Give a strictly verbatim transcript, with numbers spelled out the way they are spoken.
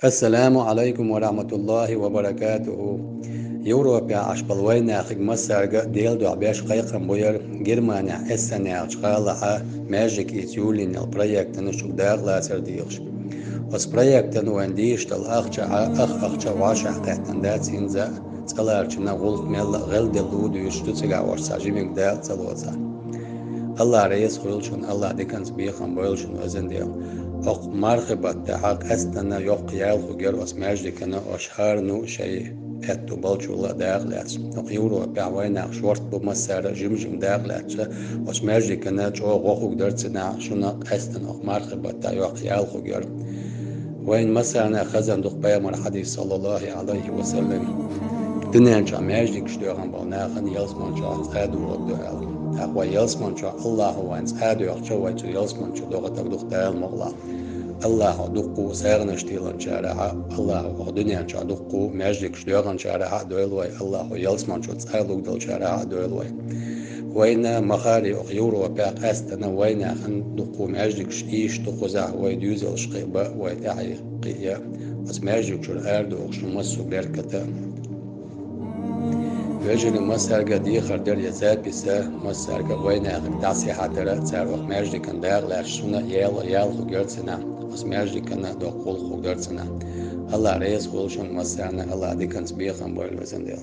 Ассаламу Ӏалайкум ва рахьматуллахӀи ва баракатухӀу. Европехь Ӏаш болу вайнахиг массаьрга а Делан дуьхьа беш кхайкхам бу яра Германехь Эссен яхачу гӀалахьа маьждиг ийца юьйлина йолу проектана чу дакъа лацар дехаш. Оцу проектана вайн дийшина долу ахча а, ах ахча а вӀашагӀкхеттина дац хӀинца а, цӀа ларчина гӀуллакх мелла а гӀелделла ву дуьйцуш ду цигахь оцу цхьа жимиг дакъа ца лоцахь. АллахӀ реза хуьлда шуна, АллахӀ диканца бехам бойла шуна, везан Дела. ХӀокху мархи баттахь къаьсттина йоккха ял хургьяра оцу маьждигана, оцу хӀара ну шайн аьтту болчул а дакъа лаьцна. ХӀокху Европехь вайнах шорта бу массара а жим-жима дакъа лаьцна, оцу маьждигана чӀогӀа гӀо хургдар цунах, шуна къаьсттина хӀокху мархи баттахь йоккха ял хургьяра. Вайн массарна а хазна ду-кх Пайхамаран хьадис, саллаллахӀу Ӏалайхи ва саллам: дуьнен чохь маьждигаш доьхна болу нахана ялсамани чохь цӀа а дохур ду аьлла. ТӀаккха вай ялсамани чохь АллахӀа вайна цӀа а доьхча, вай цу ялсамани чу догӀур ду-кх Дала мукъалахь. АллахӀа дуккха а сагӀанаш тиллинчарахь а, АллахӀа хӀокху дуьнен чохь дуккха а маьждигаш доьхначарахь а дойла вай, АллахӀа ялсамани чу цӀа а лургдолчарахь а дойла вай. Вайна ма-хаъара, хӀокху Европехь къаьсттина вайнахана дуккха а маьждигаш ийшта ду кхузахь, вай доьзалш кхиа а, вай тӀаьхье кхиа а. Оцу маьждиг чуьра арадохуш ду массо а беркат а. Вежарий, массаьрга а дехар дара я запись а, массаьрга а вайнахиг дӀасахьа дара, цара хӀокху маьждигана дакъа лаьцна шуна а ял, ял хургьяра цунах, оцу маьждигана доккха гӀуллакх хургьяра цунах. АллахӀ реза хуьлда шуна массарна а, АллахӀ диканца бехам бойла, везан Дела.